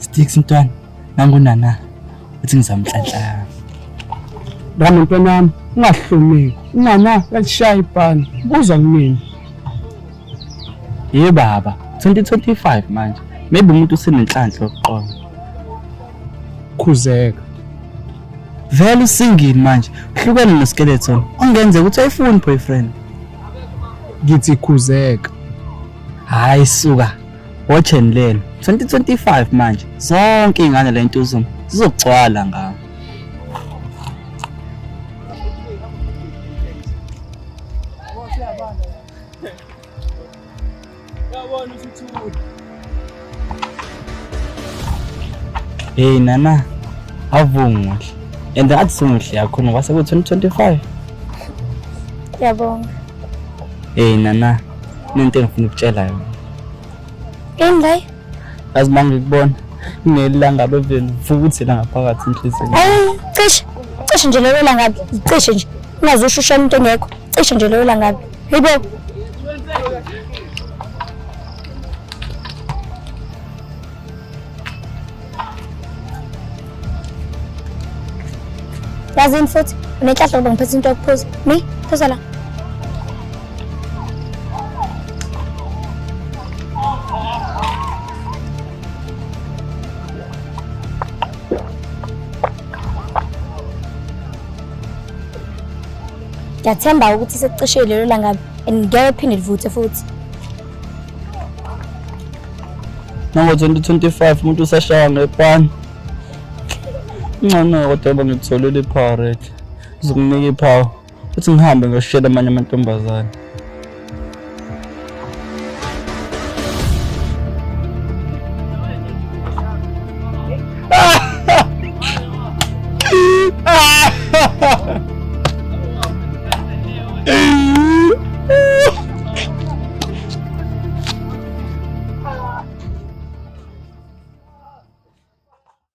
Sticks mntwana, nangunana uthi ngizamhlanhla. Rama mntwana wami, ungahlomeki. Unana uyalishaya ibhani. Buza kumina. Ye baba, 2025 manje. Maybe umuntu usenenhlanhla yokuqonda. Khuzeka. Vele usingile manje. Uhlukene noskeleton. Ongenzeka ukuthi ayifuni boyfriend. Ngithi khuzeka. Hayi suka. Watch and learn. 2025 manje. Zonke ingane le ntuzuma zizogcwala ngawo. Hey nana, awumuhle. And athi sumuhle kakhulu ngoba seku 2025. Ngiyabonga. Hey nana, nento engifuna ukutshela yona. Yini leyo? Yazi uma ngikubona nginelanga bevele futhi la ngaphakathi enhliziyweni. Ayi, cishe. Cishe nje lelo langabi. Cishe nje. Ungazushusha into engekho. Cishe nje lelo langabi. Hayibo. Yazini futhi unenhlahla ngoba ngiphethe into yokuphuza. Mi, phuza la. Ngiyathemba ukuthi sekucishe lelo langabi and ngeke phinde livuthe futhi. Nango-2025 umuntu usashaya ngepani. Ngcono kodwa ngoba ngikutholile ipower rate. Ngizokunika ipower. Futhi ngihambe ngiyoshela amanye amantombazane.